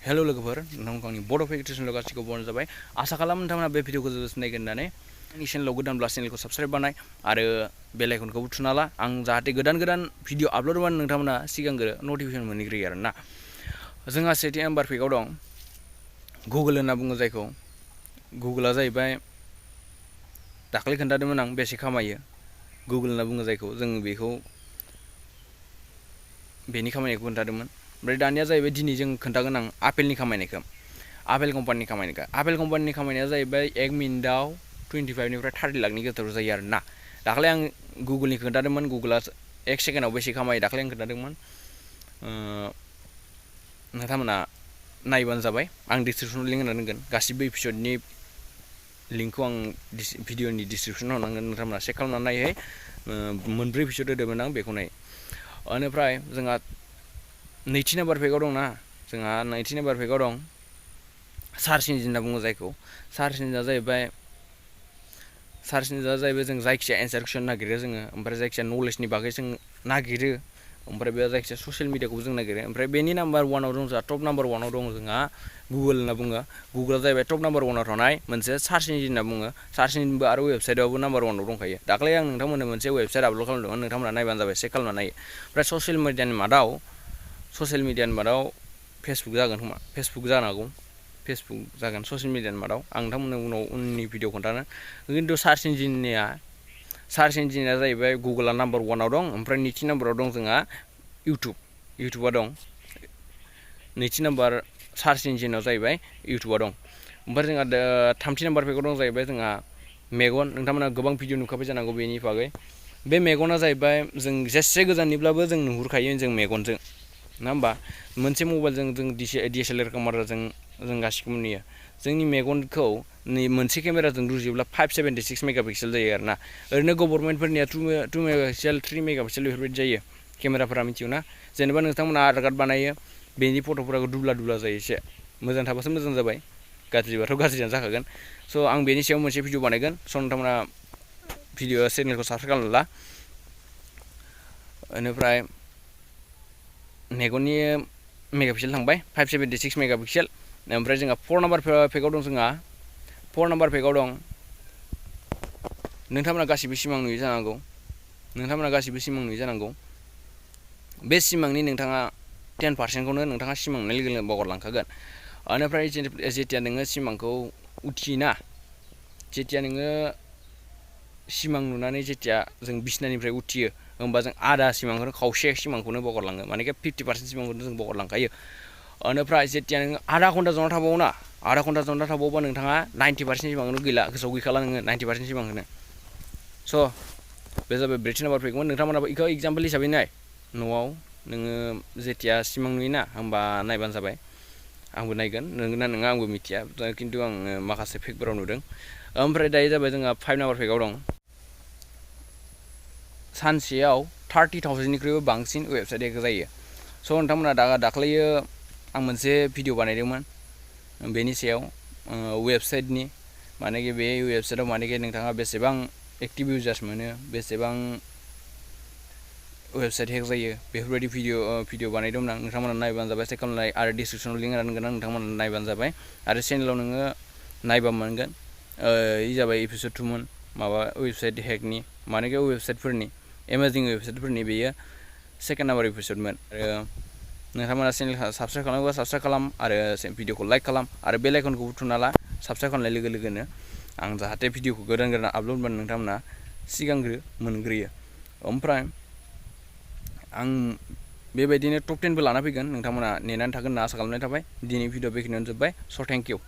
hello लोगोफोर नोंथांमोनखौ आंनि बड' फेक्ट्रिसनल' गासिखौ बरन जाबाय आसा खालामो नोंथांमोना बे भिडिअखौ जोबोद नायगोन होननानै आंनि चेनेलाव गोदानब्ला चेनेलखौ साबस्क्राइब बानाय आरो बेल आइकनखौबो थुना ला आं जाहाथे गोदान भिडिअ आपल'ड होबानो नोंथांमोना सिगांग्रो नटिफिकेसन मोनग्रोयो आरोना जोंहा सेथि नाम्बार पेजआव दं गुगोल होनना बुङो जायखौ गुगोला जाहैबाय दाखालि खोन्थादोंमोन आं बेसे खामायो गुगोल होनना बुङो जायखौ जों बेखौ बेनि खामानिखौ खोन्थादोंमोन ओमफ्राय दानिया जाहैबाय दिनै जों खोन्थागोन आं आपेलनि खामायनायखौ आपेल कम्पानिनि खामायनायखौ आपेल कम्पानिनि खामायनाया जाहैबाय 1 मिनिटाव 25 निफ्राय 30 लाखनि गेजेराव जायो आरोना दाखालि आं गुगोलनि खोन्थादोंमोन गुगोला 1 सेकेन्डआव बेसे खामायो दाखालि आं खोन्थादोंमोन नोंथांमोना नायबानो जाबाय आं डिसक्रिपसनाव लिंक होना दोनगोन गासिबो एपिसडनि लिंकखौ आं भिडिअनि डिसक्रिपसनाव होनांगोन नोंथांमोना चेक खालामनानै नायहै मोनब्रै एपिसड होदोंमोन आं बेखौ नाय बेनिफ्राय जोंहा नैथि नाम्बार पेजआव दंना जोंहा नैथि नाम्बार पेजआव दं सार्च इन्जिन होनना बुङो जायखौ सार्च इन्जिना जाहैबाय जों जायखिजाया एन्सार कुइसन नागिरो जोङो ओमफ्राय जायखिजाया नलेजनि बागै जों नागिरो ओमफ्राय बे जायखिजाया ससियेल मिडियाखौबो जों नागिरो ओमफ्राय बेनि नाम्बार वानाव दं जोंहा टप नाम्बार वानाव दं जोंहा गुगोल होनना बुङो गुगोला जाहैबाय टप नाम्बार वानाव थानाय मोनसे सार्च इन्जिन होनना बुङो सार्च इन्जिनबो आरो वेबसाइटआवबो नाम्बार वानाव दंखायो दाखालि आं नोंथांमोननो मोनसे वेबसाइट आपल'ड खालामदोंमोन नोंथांमोना नायबानो जाबाय चेक खालामनानै नायो ओमफ्राय ससियेल मिडियानि मादाव फेसबुक जागोन खोमा फेसबुक जानो हागौ फेसबुक जागोन ससियेल मिडियानि मादाव आं नोंथांमोननो उननि भिडिअ खोन्थानो खिन्थु सार्च इन्जिना जाहैबाय गुगोला नाम्बार वानाव दं ओमफ्राय नैथि नाम्बाराव दं जोंहा इउटुबा दं नैथि नाम्बार सार्च इन्जिनाव जाहैबाय इउटुबा दं ओमफ्राय जोंहा थामथि नाम्बार पेजआव दं जाहैबाय जोंहा मेगन नोंथांमोना गोबां भिडिअ नुखाबाय जानांगौ बेनि बागै बे मेगना जाहैबाय जों जेसे गोजाननिब्लाबो जों नुहुरखायो जों मेगनजों नङा होमबा मोनसे मबाइलजों जों DSLR केमेराजों जों गासिखौबो नुयो जोंनि मेगनखौ मोनसे केमेराजों रुजुयोब्ला 576 मेगापिक्सेल जायो आरोना ओरैनो गभर्नमेन्टफोरनिया 2 मेगापिक्सेल 3 मेगापिक्सेल बेफोरबायदि जायो केमेराफोरा मिथियो ना जेनेबा नोंथांमोना आधार कार्ड बानायो बेनि फट'फोरा दुब्ला जायो एसे मोजां थाबासो मोजां जाबाय गाज्रिबाथ' गाज्रियानो जाखागोन स' आं बेनि सायाव मोनसे भिडिअ बानायगोन स' नोंथांमोना चेनेलखौ साबस्क्राइब खालामना ला बेनिफ्राय मेगननि मेगापिक्सेल थांबाय 576 मेगापिक्सेल ओमफ्राय जोंहा 4 नाम्बार पेजआव दं जोंहा 4 नाम्बार पेजआव दं नोंथांमोना गासिबो सिमां नुयो जानांगौ बे सिमांनि नोंथाङा 10%खौनो नोंथाङा सिमां नुनाय लोगो लोगो बावगारलांखागोन बेनिफ्राय जेथिया नोङो सिमांखौ उथियोना जेथिया नोङो सिमां नुनानै जेथिया जों बिसनानिफ्राय उथियो होमबा जों आधा सिमांखौनो खावसे सिमांखौनो बावगारलाङो मानेखे 50% सिमांखौनो जों बावगारलांखायो बेनिफ्राय जेथिया नोङो आधा घन्टा जना थाबावोबा नोंथाङा 90% सिमांखौनो गैला गोसोआव गैखाला नोङो 90% सिमांखौनो स' बे जाबाय ब्रैथि नाम्बार पेजमोन नोंथांमोनाबो बेखौ एग्जाम्पोल हिसाबै नाय न'आव नोङो जेथिया सिमां नुयोना होमबा नायबानो जाबाय आंबो नायगोन नोंगोना नोङा आंबो मिथिया खिन्थु आङो माखासे पेजफोराव नुदों ओमफ्राय दायो जाबाय जोंहा 5 नाम्बार पेजआव दं सानसेयाव 30,000निख्रुइबो बांसिन वेबसाइट हेक जायो स' नोंथांमोना दाख्लैयो आं मोनसे भिडिअ बानायदोंमोन बेनि सायाव वेबसाइटनि मानेकि बे वेबसाइटआव मानेकि नोंथाङा बेसेबां एक्टिभ इउजार्स मोनो बेसेबां वेबसाइट हेक जायो बेफोरबायदि भिडिअ बानायदोंमोन आं नोंथांमोना नायबानो जाबाय चेक खालामनाय आरो डिसक्रिपसनाव लिंक होना दोनगोन आं नोंथांमोना नायबानो जाबाय आरो चेनेलाव नोङो नायबा मोनगोन इ जाबाय एपिसड 2 मोन माबा वेबसाइट हेकनि मानेकि वेबसाइटफोरनि एमेजिं वेबसाइटफोरनि बेयो सेकेन्ड नाम्बार एपिसडमोन आरो नोंथांमोना चेनेलखौ साबस्क्राइब खालामोबा साबस्क्राइब खालाम आरो भिडिअखौ लाइक खालाम आरो बेल आइकनखौ थुना ला साबस्क्राइब खालामनाय लोगो लोगोनो आं जाहाथे भिडिअखौ गोदान आपल'ड होबानो नोंथांमोना सिगांग्रो मोनग्रोयो ओमफ्राय आं बेबायदिनो टप 10बो लाना फैगोन नोंथांमोना नेनानै थागोन होनना आसा खालामनाय थाबाय दिनै भिडिअ बेखिनियावनो जोब्बाय स' थेंक इउ